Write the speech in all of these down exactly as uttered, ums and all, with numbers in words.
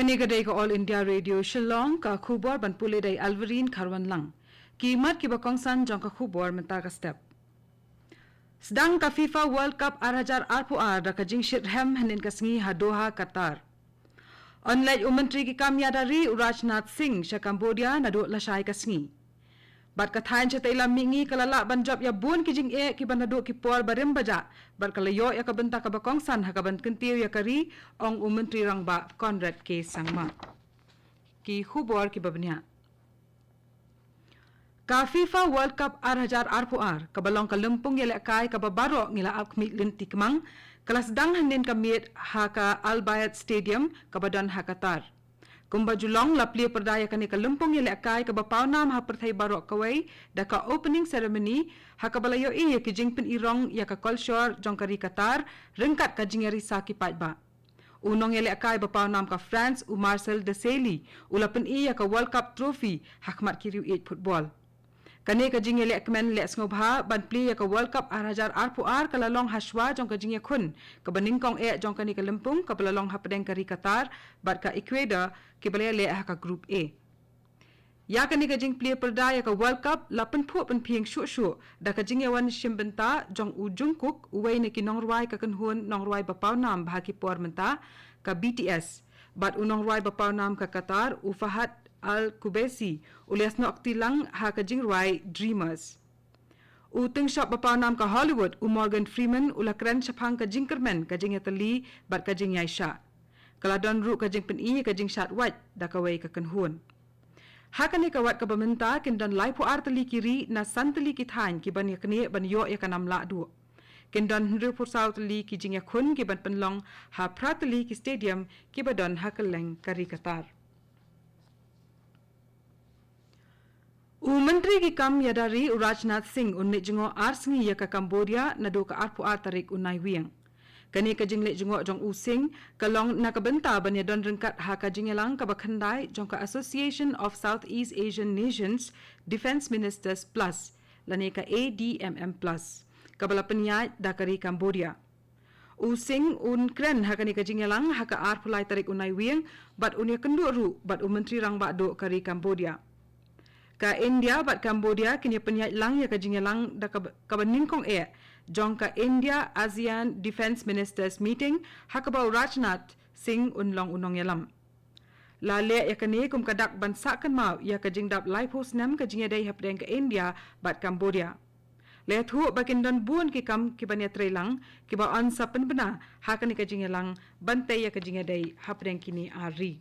Kane ka dei ka All India Radio Shillong, ka khubor ban pule da i Alverine Kharwanlang. Ki mat kiba kongsan jong ka khubor mynta ka step. Sdang ka FIFA World Cup ar hajar arphew ar da ka jingshit rhem hynnin ka sngi ha Doha, Qatar. Yn leit u Myntri ki kam ïada ri u Rajnath Singh sha Cambodia naduh lashai ka sngi. Bad ka thaiñ shatei lam mihngi ka la lah ban jop ïa bun ki jingeh kiba naduh ki por barim bajah, bad ka la ïoh ïa ka bynta kaba kongsan ha kaban kyntiew ïa ka ri, ong u Myntri Rangbah Conrad K Sangma. Ki khubor kiba bniah. Ka FIFA World Cup ar hajar arphew ar, kaba long ka lympung ïalehkai kaba baroh ngi la ap khmih lynti kmang, ka la sdang hynnin ka miet ha ka Al Bayt Stadium kaba don ha Qatar. Kumba ju long, la plie pyrda ïa kane ka lympung ïalehkai kaba pawnam ha pyrthei baroh kawei da ka opening ceremony, ha kaba la ïohi ïa ki jingpynrong ïa ka kolshor jong ka ri Qatar ryngkat ka jingïarisa ki paidbah. U nongïalehkai ba pawnam ka France, u Marcel Desailly, u la pyni ïa ka World Cup Trophy ha khmat ki riewieid football. Kane ka jingïalehkmen leh sngewbha ban plie ïa ka World Cup ar hajar arphew ar ka la long hashwa jong ka jingïakhun kaba nyngkong eh jong kane ka lympung kaba la long hapdeng ka ri Qatar bad ka Ecuador, kiba la ïaleh ha ka Group A. Ïa kane ka jingplie pyrda ïa ka World Cup la pynphuh pynphieng shuh shuh da ka jingïawan shim bynta jong u Jungkook, uwei na ki nongrwai ka kynhun nongrwai ba pawnam ba ha ki por mynta, ka B T S, bad u nongrwai ba pawnam ka Qatar, u Fahad Al Qubaisi, u la ïasnoh kti lang ha ka jingrwai Dreamers. U tyngshop ba pawnam ka Hollywood, u Morgan Freeman, u la kren shaphang ka jingkyrmen, ka jingïatylli bad ka jingïaishah. Ka la don ruh ka jingpyni ïa ka jingshad wait da kawei ka kynhun. Ha kane ka wat kaba mynta kin don laiphew ar tylli ki ri na san tylli ki thaiñ kiban ïaknieh ban ïoh ïa ka nam lahduh. Kin don hynriewphew saw tylli ki jingïakhun kiban pynlong ha phra tylli ki stadium kiba don ha kylleng ka ri Qatar. U Myntri ki kam ïada ri u Rajnath Singh un leit jngoh ar sngi ïa ka Cambodia naduh ka arphew ar tarik u Naiwieng. Kane ka jingleit jngoh jong u Singh ka long na ka bynta ban ïadon ryngkat ha ka jingïalang kaba khyndai jong ka Association of Southeast Asian Nations Defence Ministers Plus, lane ka A D M M Plus, kaba la pynïaid da ka ri Cambodia. U Singh un kren ha kane ka jingïalang ha ka arphew lai tarik u Naiwieng, bad un ïakynduh ruh bad u Myntri Rangbah Duh ka ri Cambodia. Ka India bad Cambodia kin ïa pynïaid lang ïa ka jingïalang da kaba, kaba nyngkong eh jong ka India ASEAN Defence Ministers Meeting, ha kaba u Rajnath Singh un long u nongïalam. La leh ïa kane kum ka dak ban sah kynmaw ïa ka jingdap laiphew snem ka jingïadei hapdeng ka India bad Cambodia. La ïathuh ba kin don bun ki kam kiban ïatreilang kiba yn sa pynbna ha kane ka jingïalang ban tei ïa ka jingïadei hapdeng kine ar ri.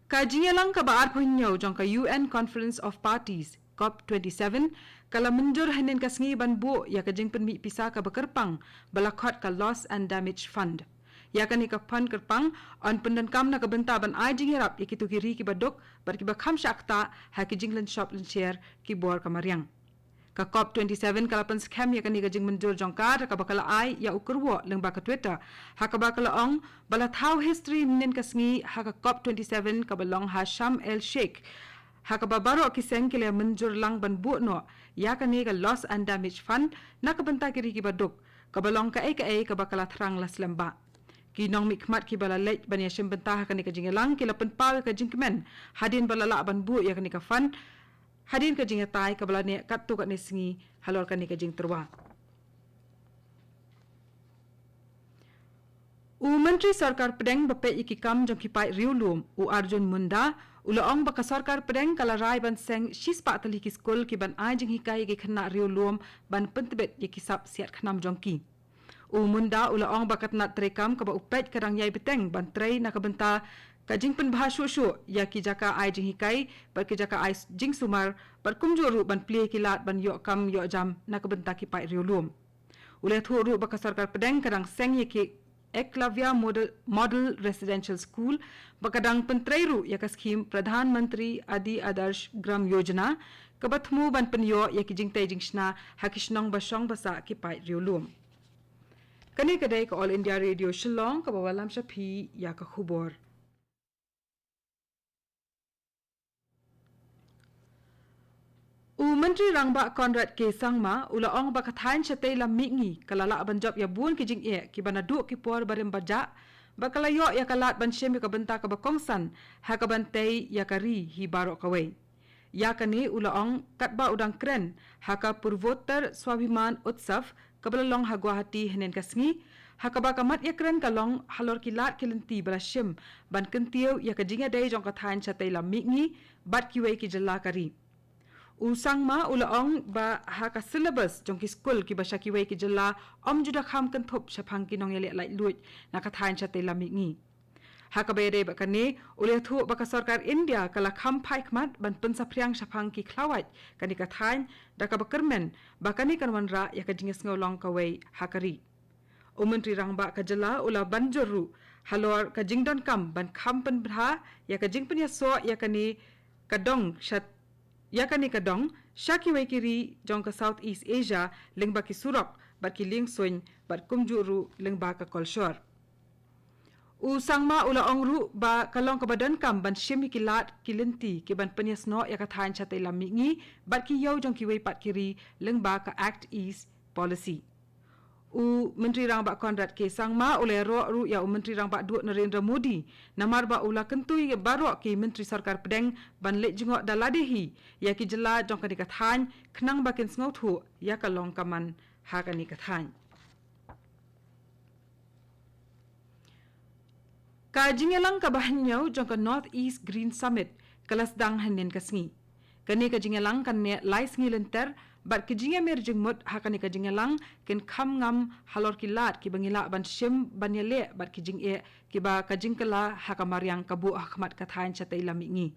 Ka jingïalang kaba arphew hynñiew jong ka U N Conference of Parties, COP twenty-seven, ka la mynjur hynnin ka sngi ban buh ïa ka jingpynmih pisa kaba kyrpang ba la khot ka Loss and Damage Fund. Ïa kane ka fund kyrpang yn pyndonkam na ka bynta ban ai jingïarap ïa kito ki ri kiba duk bad kiba kham shah ktah ha ki jinglynshop lynsher ki bor ka mariang. Ka COP twenty-seven ka la pynskhem ïa kane ka jingmynjur jong ka da kaba ka la ai ïa u kyrwoh lyngba ka Twitter, ha kaba ka la ong ba la thaw history mynnin ka sngi ha ka COP twenty-seven kaba long ha Sharm El Sheikh, ha kaba baroh ki seng ki la mynjur lang ban buh noh ïa kane ka Loss and Damage Fund na ka bynta ki ri kiba duk, kaba long kaei kaei kaba ka la thrang la slem bah. Ki nongmihkhmat kiba la leit ban ïashim bynta ha kane ka jingïalang ki la pynpaw ïa ka jingkmen hadien ba la lah ban buh ïa kane ka fund, hadien ka jingïatai kaba la neh katto katne sngi halor kane ka jingtyrwa. U Myntri Sorkar Pdeng ba peit ïa ki kam jong ki paid riewlum, u Arjun Munda, u la ong ba ka Sorkar Pdeng ka la rai ban seng shispah tylli ki skul kiban ai jinghikai ïa ki khynnah riewlum ban pyntbit ïa ki sap siat khnam jong ki. U Munda u la ong ba ka tnat treikam kaba u peit ka dang ïai bteng ban trei na ka bynta ka jingpynbha shuh shuh ïa ki jaka ai jinghikai bad ki jaka ai s-, jingsumar, bad kumjuh ruh ban plie ki lad ban ïoh kam ïoh jam na ka bynta ki paid riewlum. U la ïathuh ruh ba ka Sorkar Pdeng ka dang seng ïa ki Eklavya Model, Model Residential School, ba ka dang pyntrei ruh ïa ka skhim Pradhan Mantri Adi Adarsh Gram Yojana, kaba thmu ban pynïoh ïa ki jingtei jingshna ha ki shnong ba shong ba sah ki paid riewlum. Kane ka dei ka All India Radio Shillong kaba wallam sha phi ïa ka khubor. U Myntri Rangbah Conrad K Sangma u la ong ba ka thaiñ shatei lam mihngi ka la lah ban jop ïa bun ki jingeh kiba naduh ki por barim bajah, ba ka la ïoh ïa ka lad ban shim ïa ka bynta kaba kongsan ha kaban tei ïa ka ri hi baroh kawei. Ïa kane u la ong katba u dang kren ha ka Purvottar Swabhiman Utsav kaba la long ha Guwahati hynnin ka sngi, ha kaba ka mat ïakren ka long halor ki lad ki lynti ba la shim ban kyntiew ïa ka jingïadei jong ka thaiñ shatei lam mihngi bad kiwei ki jylla ka ri. U Sangma u la ong ba ha ka syllabus jong ki skul kiba sha kiwei ki jylla ym ju da kham kynthup shaphang ki nongïaleh laitluid na ka thaiñ shatei lam mihngi. Ha kaba ïadei bad kane, u la ïathuh ba ka sorkar India ka la kham phai khmat ban pynsaphriang shaphang ki khlawait kane ka thaiñ, da kaba kyrmen ba kane kan wanrah ïa ka jingïasngew long kawei ha ka ri. U Myntri Rangbah ka jylla u la ban jur ruh halor ka jingdonkam ban kham pynbha ïa ka jingpynïasoh ïa kane ka dong sha ïa kane ka dong sha kiwei ki ri jong ka South East Asia lyngba ki surok bad ki liengsuiñ bad kumjuh ruh lyngba ka kolshor. U Sangma u la ong ruh ba ka long kaba donkam ban shim ïa ki lad ki lynti kiban pynïasnoh ïa ka thaiñ shatei lam mihngi bad ki ïew jong kiwei pat ki ri lyngba ka Act East Policy. U Myntri Rangbah Conrad K Sangma u la ïaroh ruh ïa u Myntri Rangbah Duh Narendra Modi namar ba u la kyntu ïa baroh ki Myntri Sorkar Pdeng ban leit jngoh da lade hi ïa ki jylla jong kane ka thaiñ khnang ba kin sngewthuh ïa ka long ka man ha kane ka thaiñ. Ka jingïalang kaba hynñiew jong ka North East Green Summit ka la sdang hynnin ka sngi. Kane ka jingïalang kan neh lai sngi lynter bad ki jingïamir jingmut ha kane ka jingïalang kin kham ngam halor ki lad kiba ngi lah ban shim ban ïaleh bad ki jingeh kiba ka jingkylla ha ka mariang ka buh ha khmat ka thaiñ shatei lam mihngi.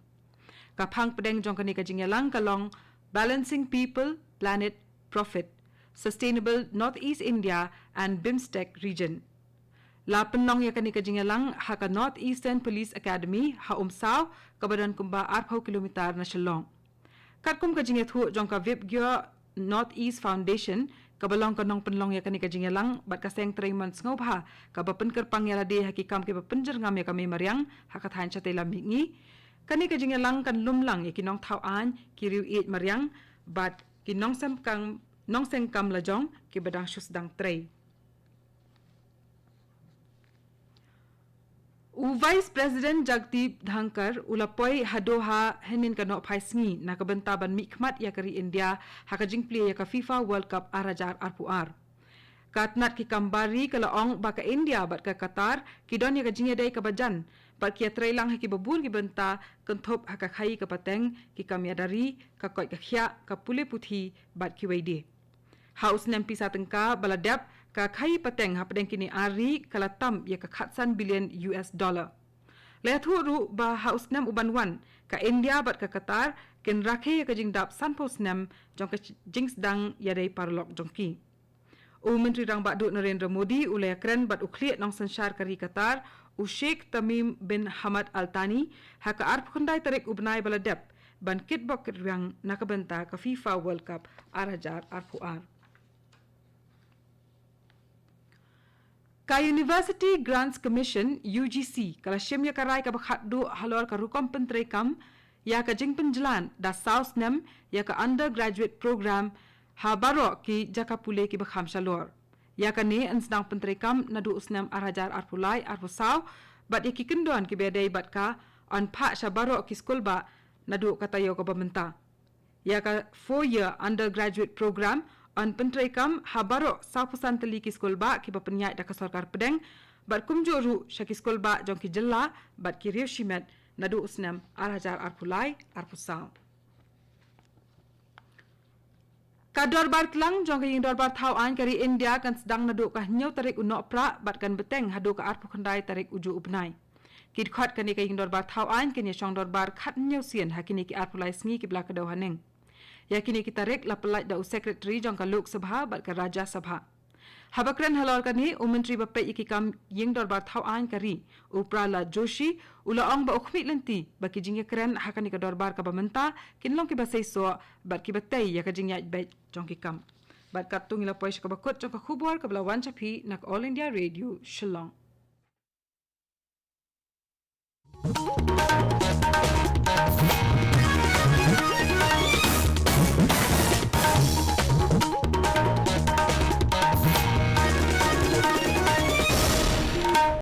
Ka phang pdeng jong kane ka jingïalang ka long Balancing People, Planet, Profit, Sustainable Northeast India and BIMSTEC Region. La pynlong ïa kane ka jingïalang ha ka North Eastern Police Academy ha Umsaw, kaba don kumba arphew kilometer na Shillong. Katkum ka jingïathuh jong ka Vibgyor North East Foundation, kaba long ka nongpynlong ïa kane ka jingïalang bad ka Seng Treimon Sngewbha, kaba pynkyrpang ïa lade ha ki kam kiba pynjyrngam ïa ka mei mariang ha ka thaiñ shatei lam mihngi. Kane ka jingïalang kan lum lang ïa ki nongthaw aiñ, ki riew ïeit mariang bad ki nongseng kam, nongseng kam lajong kiba dang shu sdang trei. U Vice President Jagdeep Dhankhar u la poi ha Doha hynnin ka nohphai sngi na ka bynta ban mihkhmat ïa ka ri India ha ka jingplie ïa ka FIFA World Cup ar hajar arphew ar. Ka tnat ki kam bar ri ka la ong ba ka India bad ka Qatar ki don ïa ka jingïadei kaba jan bad ki ïatreilang ha kiba bun ki bynta, kynthup ha ka khaïi ka pateng, ki kam ïada ri, ka koit ka khiah, ka pule puthi bad kiwei de. Ha u snem pisa tyngka ba la dep, ka khaïi pateng hapdeng kine ar ri ka la tam ïa ka khatsan billion U S dollar. La ïathuh ruh ba ha u snem uban wan, ka India bad ka Qatar kin rakhe ïa ka jingdap sanphew snem jong ka jingsdang ïadei paralok jong ki. U Myntri Rangbah Duh Narendra Modi u la ïakren bad u khlieh nongsynshar ka ri Qatar, u Sheikh Tamim bin Hamad Al Thani, ha ka arphew khyndai tarik u bnai ba la dep, ban kitbok kitrwiang na ka bynta ka FIFA World Cup ar hajar arphew ar. Ka University Grants Commission, U G C, ka la shim ïa ka rai kaba khatduh halor ka rukom pyntreikam ïa ka jingpynjlan da saw snem ïa ka undergraduate program ha baroh ki jaka pule kiba kham shalor. Ïa kane yn sdang pyntreikam naduh u snem ar hajar arphew lai arphew saw, bad ïa ki kyndon kiba ïadei bad ka yn phah sha baroh ki skulbah naduh ka taïew kaba mynta. Ïa ka four year undergraduate program yn pyntreikam ha baroh sawphew san tylli ki skulbah kiba pynïaid da ka sorkar pdeng, bad kumjuh ruh sha ki skulbah jong ki jylla bad ki riew shimet naduh u snem ar hajar arphew lai arphew saw. Ka dorbar tlang jong ka ïing dorbar thaw aiñ ka ri India kan sdang naduh ka hynñiew tarik u Nohprah bad kan bteng haduh ka arphew khyndai tarik u juh u bnai. Ki dkhot kane ka ïing dorbar thaw aiñ kin ïa shong dorbar khathynñiew sien ha kine ki arphew lai sngi kiba la kdew haneng. Ïa kine ki tarik la pyllait da u Secretary jong ka Lok Sabha bad ka Rajya Sabha. Haba kren halor kane, u Myntri ba peit ïa ki kam ïing dorbar thaw aiñ ka ri, u Pralhad Joshi, u la ong ba u khmih lynti ba ki jingïakren ha kane ka dorbar kaba mynta kin long kiba seisoh bad kiba tei ïa ka jingïaid beit jong ki kam. Bad katto ngi la poi sha kaba kut jong ka khubor kaba la wan sha phi na ka All India Radio Shillong.